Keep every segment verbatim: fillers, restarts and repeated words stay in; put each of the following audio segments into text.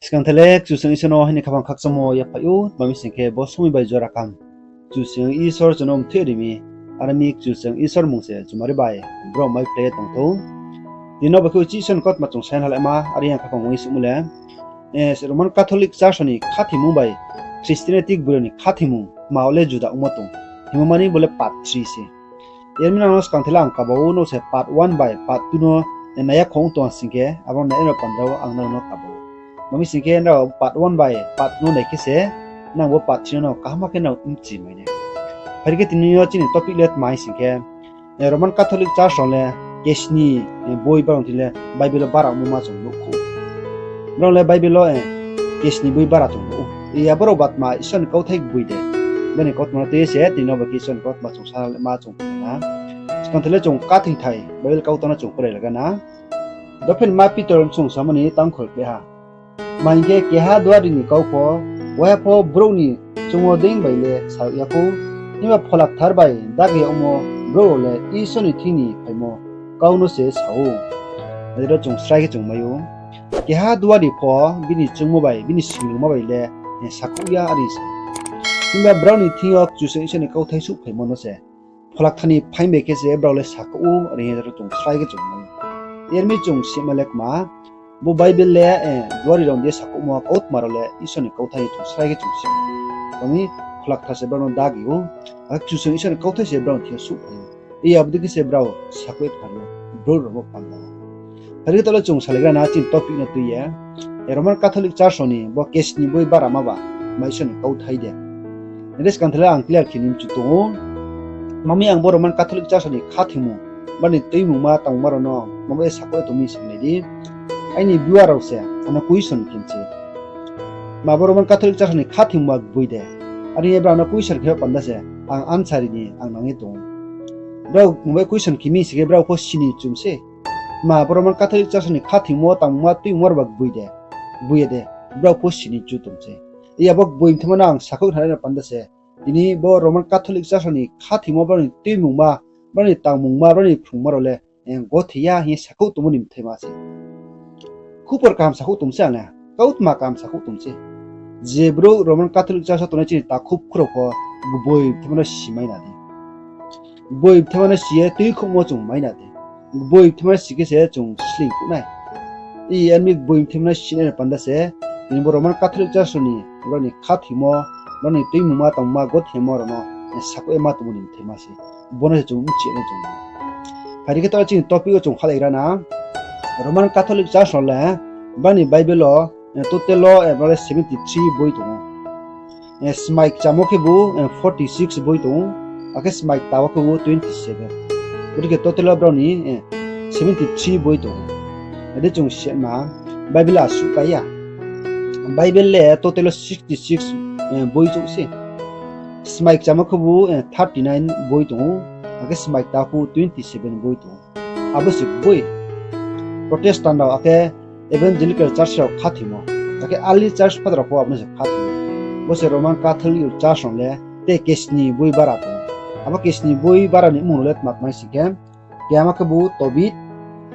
Skang the le Kchusoyang Isor no haini khaphang khakchangmo yaphaih ou, tma mi sing khe bo somoi bai jora kaham Kchusoyang Isor chung no mthoih ri mi, aro mi Kchusoyang Isor mmung se chumari bai brouh maiphlai ye tongthou. Tini no bo khe uchih Isor ni kautma chung saing halaima, are yang khaphang uaingsouhmo le, Roman Catholic Church rao ni khathoimung bai Christianity gboi rao ni khathoimung tma wo le juda ongmo tong hingmo mani bo le part three se. Yar mi nang no skang the le ang kaba ou, no se part one bai part two no nai ya khong tong sing khe, abo nai ya no panda wo ang nang no kaba ou. Tma mi sing khe nrao part one bai part two no nai khe se, nang bo part three no kaham khe nang mchi mai nai. Phai di khe tini yo chini topic le tma hing sing khe, Roman Catholic Church rao le kesni boi brao thing le Bible wo bara ongmo ma chung nuh khou. Brao le Bible wo kesni boi bara chung nuh ou. Abo rao ba tma Isor ni kauthai gboi de? Bo ni kautma no tui ye se tini no bo khe Isor ni kautma chung sa le ma chung phi na. Skang the le chung kathingthai Bible kautma no chung kurai laga na. Dophen ma Pitor bsung samo ni tangkhol khe ha. Tma hing khe keha duari ni kau pho, waiha pho brouh ni choungmo dei bai le sa ya khou, himba Phola Kthar bai dagi yagmo brouh rao le Isor ni thing ni phaimo kau no se sa ou. Aro chung srai khe chung mai ou. Keha duari pho bini choungmo bai, bini singlungma bai le sakhouh ya are sa. Himba brao ni thing yo Kchusoyang Isor ni kauthai souhphaimo no se Phola Kthar ni phaing bai khe se brao le sakhouh ou, are hing ye chung srai khe chung mai ou. Yar mi chung sima le kma, bo Bible le duari rao ni ye sakhouhmo kautma rao le Isor ni kauthai hing chung srai khe chung sima. Tma mi Phola Kthar se brao no dagi ou, akhe Kchusoyang Isor ni kauthai se brao ni thing yo souhphai ou. Abo dei khe se brao sakhouh ye thanng ou, brouh rao bo panda. Phai di khe taoh le chung salaigra na chini topic no tui ye, Roman Catholic Church rao ni bo kesni boi bara ma ba, ma Isor ni kauthai de? Nai di skang the le ang clear khe ni mchu tong ou. Tma mi ang bo Roman Catholic Church rao ni khathoimung, brao ni tuimungma tangmungma rao no tma bai sakhouh ye tong mi sing nai di. Aini viewer rao se ano question khe mi se, ma bo Roman Catholic Church rao ni khathoimungma gboi de? Are hing ye brao no question khe panda se ang answer ri ni ang nang ye tong ou. Brao tma bai question khe mi sing khe brao pho sini chum se, ma bo Roman Catholic Church rao ni khathoimo tangmungma tuimungma rao ba gboi de, gboi ya de? Brao pho sini chu tong se. Abo gboi mthaima no ang sakhouh khnanai no panda se, tini bo Roman Catholic Church rao ni khathoimo, brao ni tuimungma, brao ni tangmungma, brao ni phrungma rao le gothe ya hing ye sakhouh tongmo ni mthaima se. Khupor kaham sakhouh tong se ang le, kautma kaham sakhouh tong se. Je brouh Roman Catholic Church wo tongnai chini takhu bkhu rao pho gboi mthaima no si mai na di. Gboi mthaima no si ye tuikhouhmo chung mai na di. Gboi mthaima no si khe se chung sleing kuh nai. Yar mi gboi mthaima no sinai no panda se, tini bo Roman Catholic Church rao ni, brao ni khathoimo, brao ni tuimungma tangmungma gothemo rao no sakhouh ye ma tongmo ni mthaima se. Bo no se chung mchi nai chung. Phai di khe taoh le chini topic wo chung halaigra na. Roman Catholic Church rao le brao ni Bible wo total wo brao le seventy three boi tong ou. Smai kcham wo khebu forty six boi tong ou, akhe smai kta wo khebu twenty seven. Bodei khe total wo brao ni seventy three boi tong ou. Ade chung sima, Bible asuh kai ya. Bible le total wo sixty six boi chouh se. Smai kcham wo khebu thirty nine boi tong ou, akhe smai kta khebu twenty seven boi tong ou. Abo se boi Protestant rao akhe Evangelical Church rao khathoimo, akhe Early Church Father rao pho abo no se khathoimo. Bo se Roman Catholic Church rao le te kesni boi bara tong ou. Abo kesni boi bara ni mmung rao le tma tma sing khe, kehama khebu Tobit,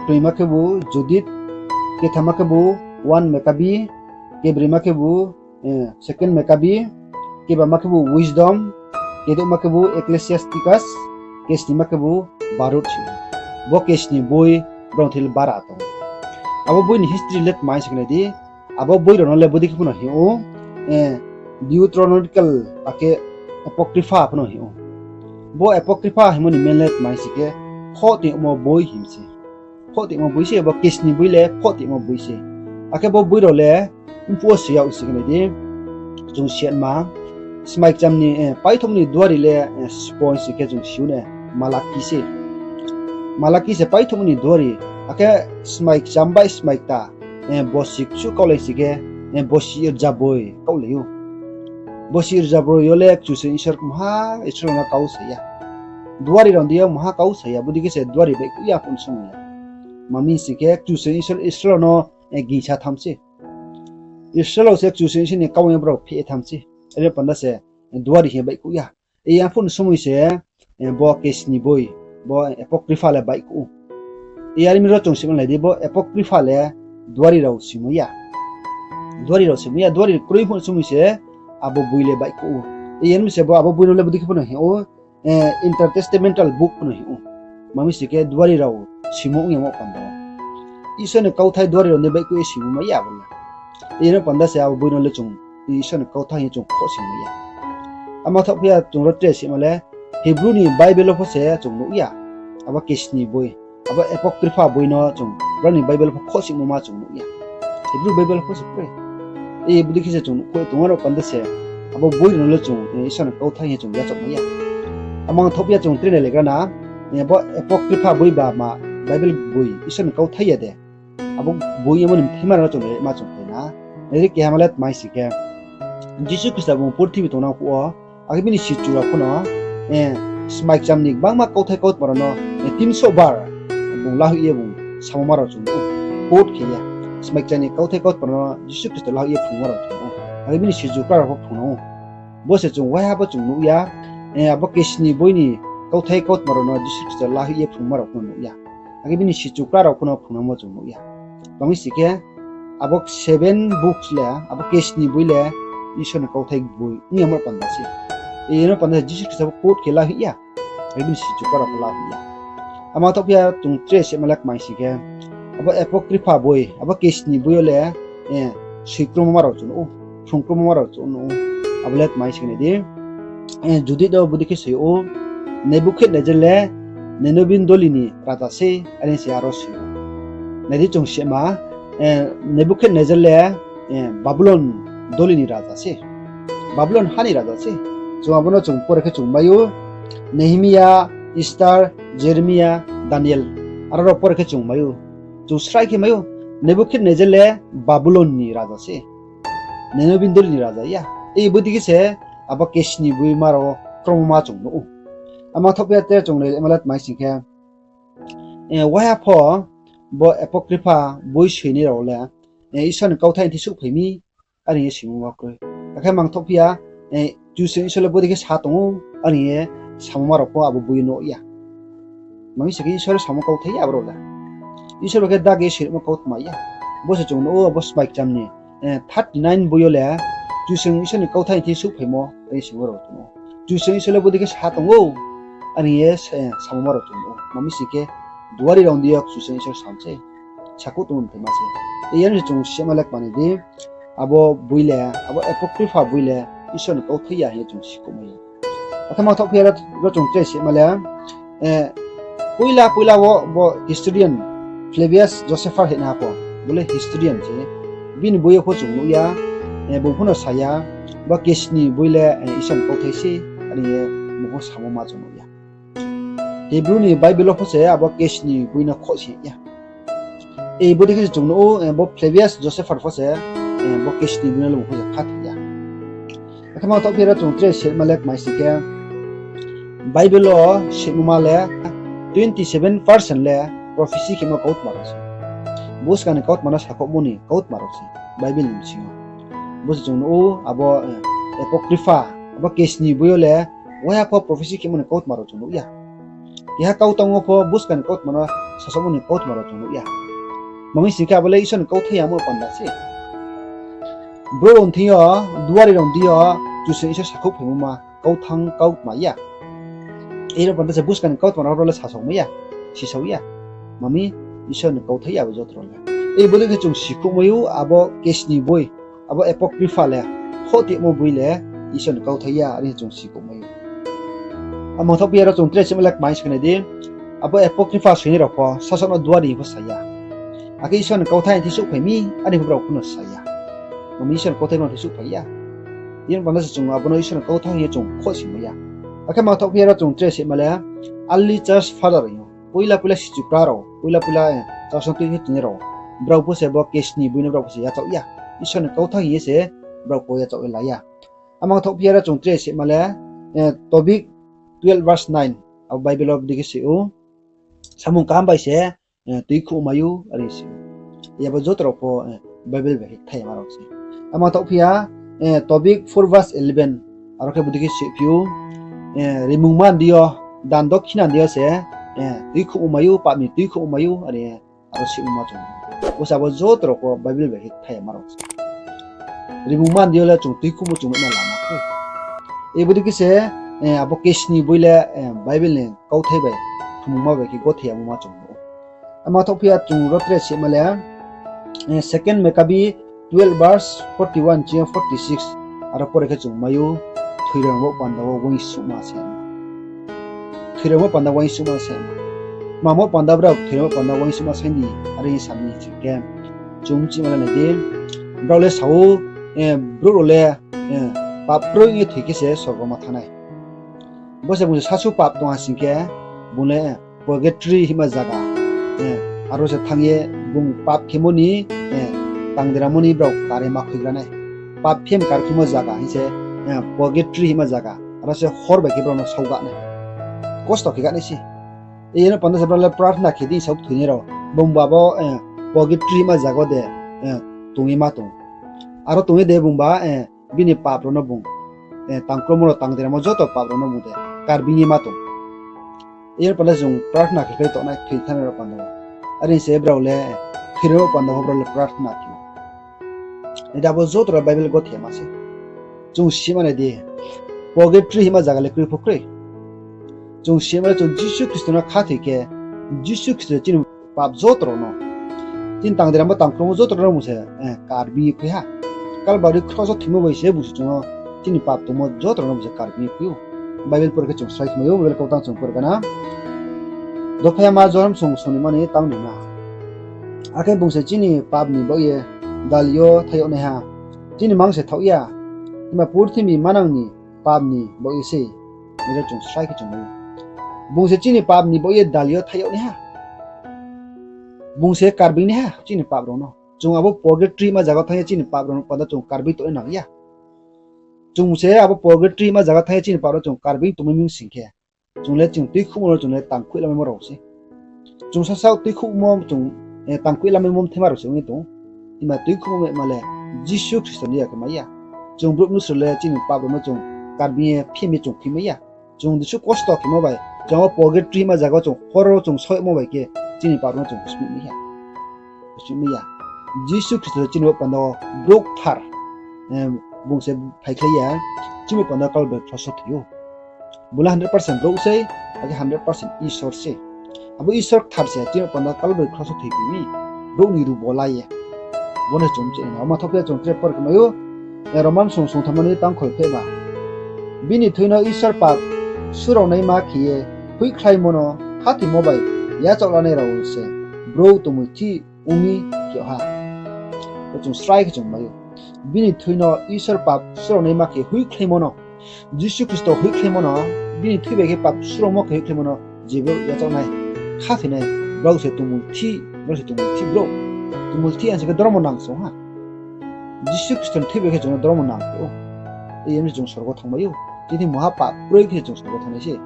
knoima khebu Judith, kethama khebu One Maccabee, kebroima khebu Second Maccabee, kebama khebu Wisdom, kedouhma khebu Ecclesiasticus, kesnima khebu Baruch. Bo kesni boi brao thing le bara tong ou. Abo boi ni history le tma hing se khe nai di, abo boi rao no le bodei khe pho no hing ou, Deuterocanonical akhe Apocrypha pho no hing ou. Bo Apocrypha hingmo ni mean le tma hing se khe, khoh toimo boi hing se. Khoh toimo boi se, bo kesni boi le khoh toimo boi se. Akhe bo boi rao le mphuh wo se yag se khe nai di, chung sima, smai kcham ni paithouh ni duari le sbo hing se khe chung si ou ne, Malaki se. Malaki se paithouh ni duari, akhe smai kcham bai smai kta, bosi kchuh kaohlai se khe, bosi rzabroi kaohlai ou. Bosi rzabroi yo le Kchusoyang Isor mungha Israel rao no kau sa ya. Duari rao deing yo mungha kau sa ya, bodei khe se duari baihkhouh ya pho no somoi ya. Tma mi sing khe Kchusoyang Isor Israel rao no gingsa tham se. Israel rao se Kchusoyang Isor ni kau yo brao pheh tham se. Are panda se duari hing ye baihkhouh ya. Yar pho no somoi se bo kesni boi, bo Apocrypha le baihkhouh ou. Yar mi ro chung sima lai di, bo Apocrypha le duari rao simo ya. Duari rao simo ya, duari kroi pho simi se abo boi le baihkhouh ou. Iye ni se bo abo boi no le bodei khe pho no hing ou, intertestamental book pho no hing ou. Mami si khe duari rao simo ong yamo panda wo, Isor ni kauthai duari rao ni baihkhouh ye simo mai ya abo le. Iye no panda se abo boi no le chung Isor ni kauthai hing ye chung khoh simo ya. Ama thaoh phi ya chung ro tre sima le, Hebrew ni Bible wo pho se chung nuh ya. Abo kesni boi, abo Apocrypha boi no chung brao ni Bible pho khoh simo ma chung nuh ya. Hebrew Bible pho se kroi. Bodei khe se chung nuh khoh ye tongma rao panda se abo boi rao no le chung Isor ni kauthai hing ye chung yachaoh mai ya. Ama thaoh phi ya chung tre nai le gra na, abo Apocrypha boi ba ma Bible boi Isor ni kauthai ya de, abo boi yamo ni mthaima rao no chung nai ma chung phai na. Nai di, keha ma le tma hing si khe, Jisu Khristo bung purthimbi tongnang phuh wo, akhe bini sichu rao pho no, smaikcham ni gbangma kauthai kautma rao no, tinso bar bung lahoih ye bung samo ma rao chung nuh ou. Quote khe ye, smaikcham ni kauthai kautma rao no Jisu Khristo lahoih ye phrungma rao chung nuh ou, akhe bini sichu kra rao pho phrungnang ou. Bo se chung waiha pho chung nuh ya. Abo kesni boi ni kauthai kautma rao no Jisu Khristo lahoih ye phrungma rao pho no nuh ya, akhe bini sichu kra rao pho no phrungnangmo chung nuh ya. Tma hing si khe, abo seven books le, abo kesni boi le Isor ni kauthai boi ong yamo panda se. Iye no panda se Jisu Khristo pho quote khe lahoih ya, akhe bini sichu kra rao pho lahoih ya. Ama thaoh phi ya chung tre sima le kmai si khe, abo Apocrypha boi, abo kesni boi yo le soi kromoma rao chung nuh ou, phrung kromoma rao chung nuh ou. Abo le tma hing si khe nai di, Judith wo bodei khe soi ou, Nebukhadnezzar le Nineveh doli ni raja se, are se aro soi ou. Nai di chung sima, Nebukhadnezzar le Babulon doli ni raja se, Babulon ha ni raja se. Chung abo no chung pore khe chung mai ou, Nehemia, Esther, Jeremia, Daniel, aro rao pore khe chung mai ou. Chung srai khe mai ou, Nebukhadnezzar le Babulon ni raja se, Nineveh doli ni raja ya. Bodei khe se abo kesni boi ma rao kromoma chung nuh ou. Ama thaoh phi ya tre chung nai le ma le tma hing si khe, waiha pho bo Apocrypha boi soinai rao le Isor ni kauthai ni thing souhphai mi, are hing ye simo ma kroi. Akhe mang thaoh phi ya, Kchusoyang Isor le bodei khe sa tong ou, are hing ye samo ma rao pho abo boi yo nuh ya. Mami si khe Isor samo kauthai ya abo rao le. Isor bai khe dagai ye soimo kautma ya. Bo se chung nuh ou abo smaikcham ni thirty nine boi yo le Kchusoyang Isor ni kauthai ni thing souhphaimo are simo rao chung nuh ou. Kchusoyang Isor le bodei khe sa tong ou, are hing ye samo ma rao chung nuh ou. Mami si khe duari rao ni deing yo Kchusoyang Isor sam se, sakhouh tongmo mthaima se. Iye no se chung sima le kmai nai di, abo boi le, abo Apocrypha boi le Isor ni kauthai ya hing ye chung sikhouh mai ou. Akhe mang thaoh phi ya ro chung tre sima le, poila poila wo bo historian Flavius Josephus hing ha pho, bo le historian se. Bini boi yo pho chung nuh ya, bung pho no sa ya, bo kesni boi le Isor ni kauthai se, are hing ye bung pho samo ma chung nuh ya. Hebrew ni Bible wo pho se abo kesni boi no khoh si ya. Bodei khe se chung nuh ou, bo Flavius Josephus pho se bo kesni boi no le bung pho se khathoi ya. Akhe mang thaoh phi ya ro chung tre sima le kmai si khe, Bible wo simo ma le twenty seven percent le prophecy khemo kautma rao se. Buskang ni kautma no sakhouhmo ni kautma rao se Bible ni bsing yo. Bo se chung nuh ou abo Apocrypha, abo kesni boi yo le waiha pho prophecy khemo ni kautma rao chung nuh ya. Keha kau tang wo pho buskang ni kautma no sasaohmo ni kautma rao chung nuh ya. Mami si khe abo le Isor ni kauthai yamo panda se. Brouh rao ni thing yo, duari rao ni deing yo Kchusoyang Isor sakhouhphaimo ma kauthang kautma ya. Aro panda se buskang ni kautma rao le sasaohmai ya, sisao ya. Mami, Isor ni kauthai ya abo joto rao le. Bodei khe chung sikhouh mai ou abo kesni boi, abo Apocrypha le, khohtimo boi le Isor ni kauthai ya, are chung sikhouh mai ou. Amang thaoh phi ya ro chung tre sima le kmai si khe nai di, abo Apocrypha soinai rao pho sasaoh no duari pho sa ya. Akhe Isor ni kauthai ni thing souhphai mi, are pho brao pho no sa ya. Mami Isor ni kauthai no thing souhphai ya. Iye panda se chung abo no Isor ni kauthai hing ye chung khoh si mai ya. Akhe mang thaoh phi ya ro chung tre sima le, early church father hing ou, poila poila sichu kra rao, poila poila church no tui khe tongnai rao, brao pho se bo kesni boi no brao pho se yachaoh ya. Isor ni kauthai hing ye se brao pho yachaoh ye la ya. Amang thaoh phi ya ro chung tre sima le, Tobit twelve verse nine, abo Bible wo bodei khe soi ou, samung kaham bai se tuikhouh mai ou, are soi ou. Abo joto rao pho Bible bai khe kthai yama rao se. Amang thaoh phi ya, Tobit four verse eleven, aro khe bodei khe soi phi ou, rimungma ni deing yo, dan dokhina ni deing yo se tuikhouh mai ou, pap ni tuikhouh mai ou, are aro soi ou ma chung. Bo se abo joto rao pho Bible bai khe kthai yama rao se. rimungma ni deing yo le chung tuikhouhmo chung mai na lama kroi. Ibo dei khe se, abo kesni boi le, Bible ni kauthai bai, phrungmungma bai khe gothei yamo ma chung nuh ou. Ama thouh phi ya chung ro tre sima le, Second Maccabees twelve verse forty one chini forty six, aro pore khe chung mai ou, thoirao ni baoh panda wo uaingsouhma se. Thoirao ni baoh panda uaingsouhma se. Tma baoh panda brao thoirao ni baoh panda uaingsouhma se di, are hing sa mi sing khe, chung mchima le nai di, brao le sa ou, brouh rao le pap kroi ye thoi khe se sorgo ma thanng nai. Bo se bung se sasu pap tong ha sing khe, bung le purgatory hima zaga, aro se thanng ye bung pap khemo ni, tangderamo ni brao kare ma khuigra nai. Pap khe kar khemo zaga hing se, purgatory hima zaga, aro se hor bai khe brao no saoga nai. Kosto khe ga nai se. Iyeno panda se brao le prarthana khe di saoh thoinai rao. Bung ba bo, purgatory hima zaga de, tong ye ma tong. Aro tong ye de bung ba, bini pap rao no bung, tangkromo rao tangderamo joto pap rao no bung de karbing ye ma tong. Iyeno panda chung prarthana khe khlai tongnai thoi thanngnai rao panda wo. Are se brao le, thoirao ni baoh panda wo brao le prarthana khe. Nai di, abo joto rao Bible gothei yama se. Chung sima nai di, purgatory hima zaga le kroi pho kroi. Chung sima le chung Jisu Khristo no khathoi khe, Jisu Khristo chini pap joto rao no, chini tangderamo tangkromo joto rao no bung se, karbing ye khui ha. Kalbari kros wo thoimo bai se bung se chung no chini pap tongmo joto rao no bung se karbing ye khui ou. Bible pore khe chung srai khe mai ou, Bible kautang chung pore gana. Dophaima Johon song song ni mani tang ni na. Akhe bung se chini pap ni baoh ye dali yo thaih yag naiha. Chini mang se thaoh ya, himba purthimbi manang ni pap ni baoh ye se. Aro chung srai khe chung mai ou. Bung se chini pap ni baoh ye dali yo thaih yag naiha. Bung se karbing naiha chini pap rao no. Chung abo purgatory hima zaga thanng ye chini pap rao no panda chung karbing tongnai nang ya. Chung se abo purgatory hima zaga thanng ye chini pap rao chung karbing tongmai mi sing khe, chung le chung tuikhouhmo no chung le tangkhuih lamaimo rao se. Chung sasaoh tuikhouhmo chung, tangkhuih lamaimo mthaima rao se ong ye tong. Himba tuikhouhmo maima le Jisu Khristo ni ya khe mai ya. Chung brouh mnusu le chini pap rao no chung karbing ye phim ye chung khui mai ya. Chung jesuh kosto khemo bai, chung abo purgatory hima zaga wo chung hor wo chung saohmo bai khe chini pap rao no chung smi mai ya. Smi mai ya. Jisu Khristo le chini baoh panda wo brouh kthar, bung se phaikhlai ye, chini baoh panda Kalbari kros wo thoi ou. Bung le hundred percent brouh sei, akhe hundred percent Isor se. Abo Isor kthar se chini baoh panda Kalbari kros wo thoiphi mi, brouh ni rubo la ye. Bo no chung mchih nai na. Ama thouh phi ya chung tre pore khe mai ou, Roman song songtham ni tangkhol pheh ba. Bini thui no Isor pap suraonaima khe ye hoihkhlaimo no khathoimo bai yachaoh lanai rao se brouh tongmulthih ong mi khe ha. Bo chung srai khe chung mai ou. Bini thui no Isor pap suraonaima khe hoihkhlaimo no, Jisu Khristo hoihkhlaimo no, bini thui bai khe pap suraomo khe hoihkhlaimo no je brouh yachaoh nai, khathoi nai, brao se tongmulthih, brao se tongmulthih brouh. Tongmulthih ang se khe dormo nang se ong ha. Jisu Khristo ni thui bai khe chung no dormo nang ou. Iyeno chung sorgo thanngmai ou. Chini mungha pap kroi khe chung sorgo thanng nai se.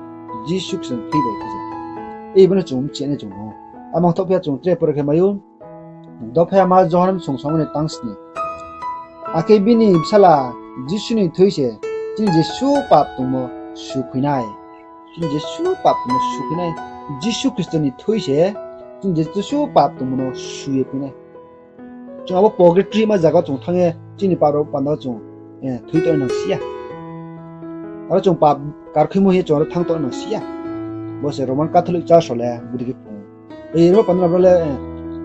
Jisu Khristo ni thui bai khe se. Ibo no chung mchih nai chung no. Amang thouh phi ya chung tre pore khe mai ou. Dophaima Johon song songmo ni tang sni. Akhe bini bsala Jisu ni thui se chini jesuh pap tongmo sukhui nai. Chini jesuh pap tongmo sukhui nai. Jisu Khristo ni thui se chini jesuh pap tongmo no su ye khui nai. Chung abo purgatory hima zaga wo chung thanng ye chini pap rao panda wo chung thoi tongnai nang si ya. Aro chung pap karkhuimo hing ye chung aro thanng tongnai nang si ya. Bo se Roman Catholic Church rao le bodei khe phrung ou. Abo panda no brao le,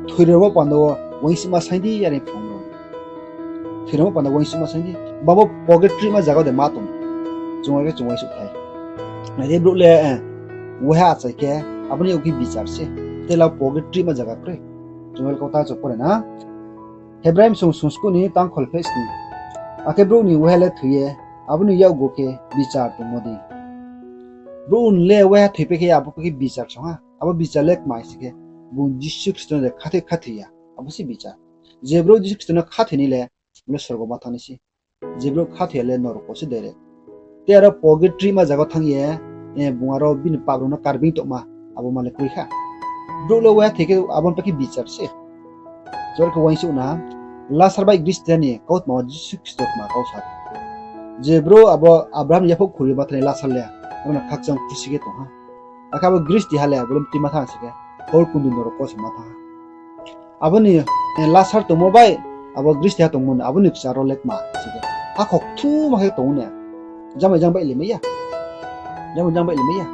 thoirao ni baoh panda wo uaingsouhma saing di, are phrung ou. Thoirao ni baoh panda wo uaingsouhma saing di. Babo purgatory hima zaga wo de ma tong? Chung are khe chung uaingsouh thai. Nai di brouh le, waiha achai khe, abo ni ong khe bichar se. Tei la purgatory hima zaga kroi. Chung le kautang chung pore na. Hebrai song song skuh ni tangkhol pheh sni. Akhe brouh ni waiha le thoi ye, abo ni yakgu khe bichar tongmo dei. Brouh ni le waiha thoipai khe abo khe bichar song ha. Abo bichar le kmai se khe, bung Jisu Khristo no de khathoi khathoi ya, abo se bichar. Je brouh Jisu Khristo no khathoinai le, bung le sorgo ma thanng nai se. Je brouh khathoi ya le norok wo se direct. Tei aro purgatory hima zaga wo thanng ye, bung aro bini pap rao no karbeing tongma, abo ma le kroi kha. Brouh le waiha thoi khe abo ni pai khe bichar se. Chor khe uaingsouh na, Lasar bai Ghristiani kautma wo Jisu Khristo tma kau sa. Je brouh abo Abraham ni yaphoh khuri ma thanai Lasar le, abo no khakchang khusi khe tong ha. Akhe abo Ghristi ha le, abo le mtui ma thanng se khe, hor kundu norok wo se ma thanng ha. Abo ni, Lasar tongmo bai, abo gristi ha tongmo ni, abo ni kchar rao le kma se khe, hakhor kthuma khe tong ou ne. Jang bai jang baih le mai ya. Jang bai jang baih le mai ya.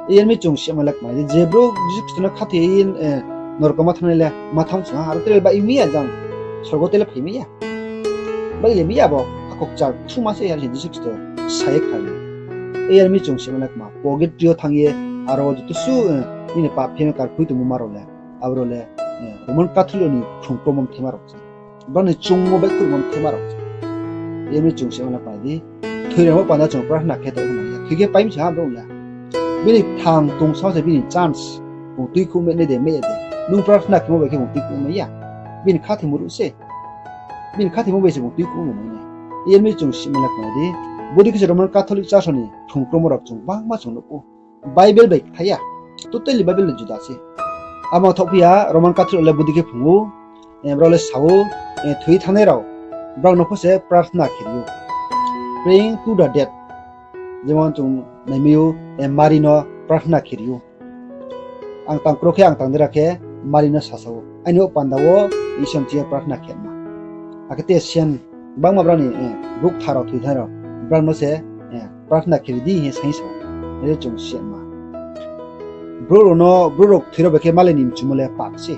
Yar mi chung sima le kma di, je brouh Jisu Khristo no khathoi ye, eh, norok ma thanngnai le ma thanng song ha, aro tre baih mai ya jang, sorgo te le phai mai ya. Baih le mai ya bo, hakhor kchar kthuma se yar se Jisu Khristo sa ye kha ni. Yar mi chung sima le kma, purgatory yo thanng ye, aro joto su, eh, nini pap khe karkhui tongmo ma rao le, abo rao le, eh, Roman Catholic ni phrung kromo mthaima rao se. Brao ni chungmo baihkhouhmo mthaima rao se. Yar mi chung sima le kma di, thoi rao panda chung prarthana khe tong nang ya. Thoi khe pai mi se ha brouh le. Bini kthang tong sao se bini chance. Bung tuikhouh mai nai de, mai ya de. Nung prarthana khemo bai khe bung tuikhouh mai ya. Bini khathoimo ruh se. Bini khathoimo bai se bung tuikhouh mai nai. Yar mi chung sima le kma di, bodei khe se Roman Catholic Church ni phrung kromo rao chung bangma chung nuh ou. Bible bai kthai ya. Totally Bible le juda se. Abo thaoh phi ya, Roman Catholic le bodei khe phrung ou, eh, brao le sa ou, eh, thoi thanngnai rao, brao no pho se prarthana khe ri ou. Praying to the dead. Jemon chung naimai ou, eh, Mari no prarthana khe ri ou. Ang tang kro khe, ang tang dera khe, Mari no sasa ou. Aini o panda wo Isor ni thing yo prarthana khe ma. Akhe te saint, bangma brao ni, eh, brouh kthar rao, thoi thanngnai rao, brao no se, eh, prarthana khe ri di hing ye saing sa ou. Nai di chung sima. Brouh rao no, brouh rao thoi rao bai khe malai ni mchumo le pap se.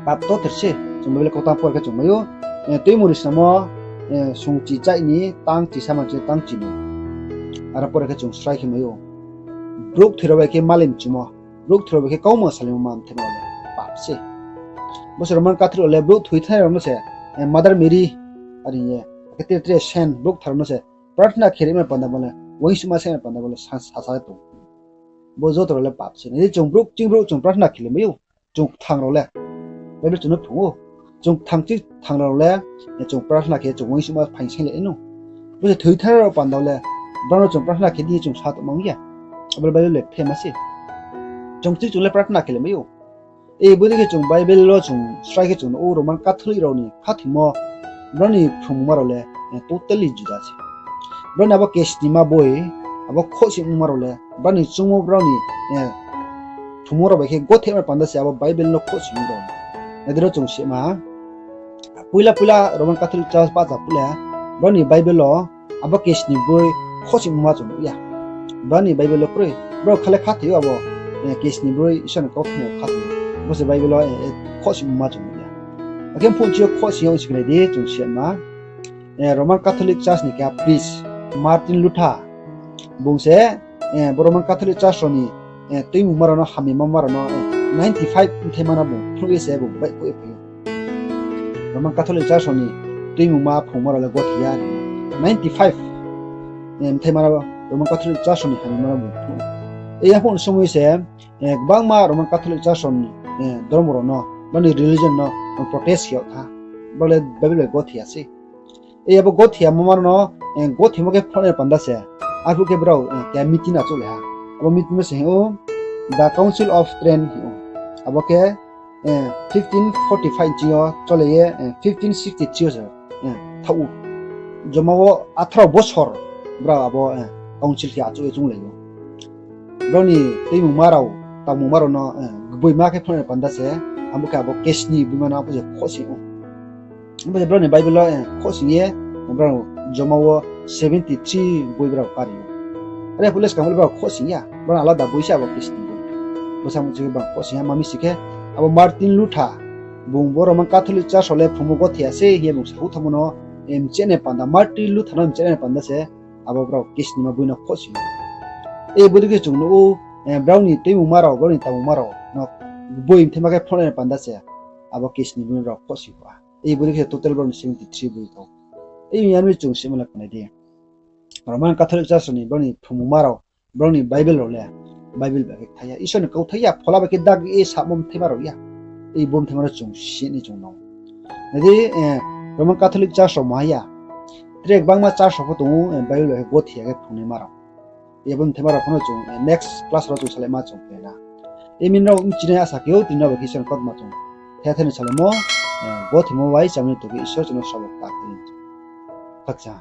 Pap toter se. Chung Bible kautang por khe chung mai ou, eh, Tuimungri Snam wo, eh, sungchi chaih ni tang chi sama chi tang chi ni. Aro por khe chung srai khe mai ou. Brouh thoi rao bai khe malai mchumo, brouh thoi rao bai khe kauma salaimo ma mthaima rao le pap se. Bo se Roman Catholic rao le brouh thoi thanngnai rao no se, eh, Mother Mary, are ye, akhe tre tre saint, brouh kthar rao no se prarthana khe ri mai panda bo le, uaingsouhma se mai panda bo le sa, sasa tong. Bo joto rao le pap se. Nai di chung brouh kching brouh chung prarthana khe le mai ou. Chung kthang rao le, Bible chung no phrung ou. Chung kthang kching kthang rao le, eh, chung prarthana khe chung uaingsouhma phaing saing le no. Bo se thoi thanngnai rao panda le, brao no chung prarthana khe di chung sa tongmang ya. Abo le Bible le phema se. Chung kching chung le prarthana khe le mai ou. E, bodei khe chung Bible wo chung srai khe chung nuh ou Roman Catholic rao ni khathoimo, brao ni phrungmungma rao le, eh, totally juda se. Brao ni abo kesnima boi, abo khosningmungma rao le, brao ni chungmo brao ni, eh, phrungmo rao bai khe gothe mai panda se abo Bible no khosningmo rao. Nai di ro chung sima, poila poila Roman Catholic Church bahcha phuh le, brao ni Bible wo abo kesni boi khosningmungma chung nuh ya. Brao ni Bible wo kroi, brao kha le khathoi ou abo, eh, kesni boi Isor ni kauthai no khathoi ou. Bo se Bible wo, eh, eh, khosningmungma chung nuh ya. Akhe phuh chi yo khosning yo ongsi khe nai di chung sima, eh, Roman Catholic Church ni keha priest, Martin Luther, bung se, eh, bo Roman Catholic Church rao ni, eh, tuimungma rao no, hamyama rao no, eh, ninety five mthaima no bung phnuh ye se bung baihkhouh ye phai ou. Roman Catholic Church rao ni tuimungma phrungma rao le gothe ya. Ninety five, eh, mthaima no Roman Catholic Church rao ni hamyama no bung phnuh ou. E, yaphuh ni somoi se, eh, gbangma Roman Catholic Church rao ni, eh, dormo rao no, brao ni religion no, no protest khe yag tha. Brao le Bible bai gothe ya se. E, abo gothe yamo ma rao no, eh, gothemo khe phnuhnai panda se. Arphuh khe brao, eh, keha meeting achouhlai ha. Abo meeting no se hing ou, The Council of Trent hing ou. Abo khe, eh, fifteen forty-five ching yo cholai ye, eh, fifteen sixty-three yo se, eh, thaoh ou. Joma wo atharo bosor brao abo, eh, council khe achouh ye chounglai ou. Brao ni tuimungma rao, tangmungma rao no, eh, gboima khe phnuhnai panda se, abo khe abo kesni boima no abo se khosning ou. Abo se brao ni Bible wo, eh, khosning ye, brao joma wo seventy three boi brao kari ou. Are phuh le skang le brao khosning ya, brao alada boi se abo kesni boi. Bo samung se brao khosning ya, ma mi si khe, abo Martin Luther, bung bo Roman Catholic Church rao le phrungmo gothe ya se hing ye bung sa ou thanngmo no, eh, mchenai panda, Martin Luther no mchenai panda se, abo brao kesnima boi no khosning ou. E, bodei khe chung nuh ou, eh, brao ni tuimungma rao, brao ni tangmungma rao no boi mthaima khe phnuhnai panda se, abo kesni boi no brao khosning kha. E, bodei khe total brao ni seventy three boi kau. E, yar mi chung sima le kma nai di. Roman Catholic Church rao ni brao ni phrungmungma rao, brao ni Bible rao le, Bible bai khe kthai ya. Isor ni kauthai ya, phola bai khe dagri ye samo mthaima rao ya. E, bo mthaima rao chung si ni chung no. Nai di, eh, Roman Catholic Church rao maha ya. Tre gbangma church rao pho tong ou, eh, Bible bai khe gothe ya khe phrungnaima rao. E, bo mthaima rao pho no chung, eh, next class rao chung salaima chung khe na. E, mi nrao bchinai asa khe ou, tini nrao bai khe Isor ni kautma chung the the ni salaimo, eh, gothemo bai chamani tong khe Isor chung no sabo kta khe ni. Khakcha.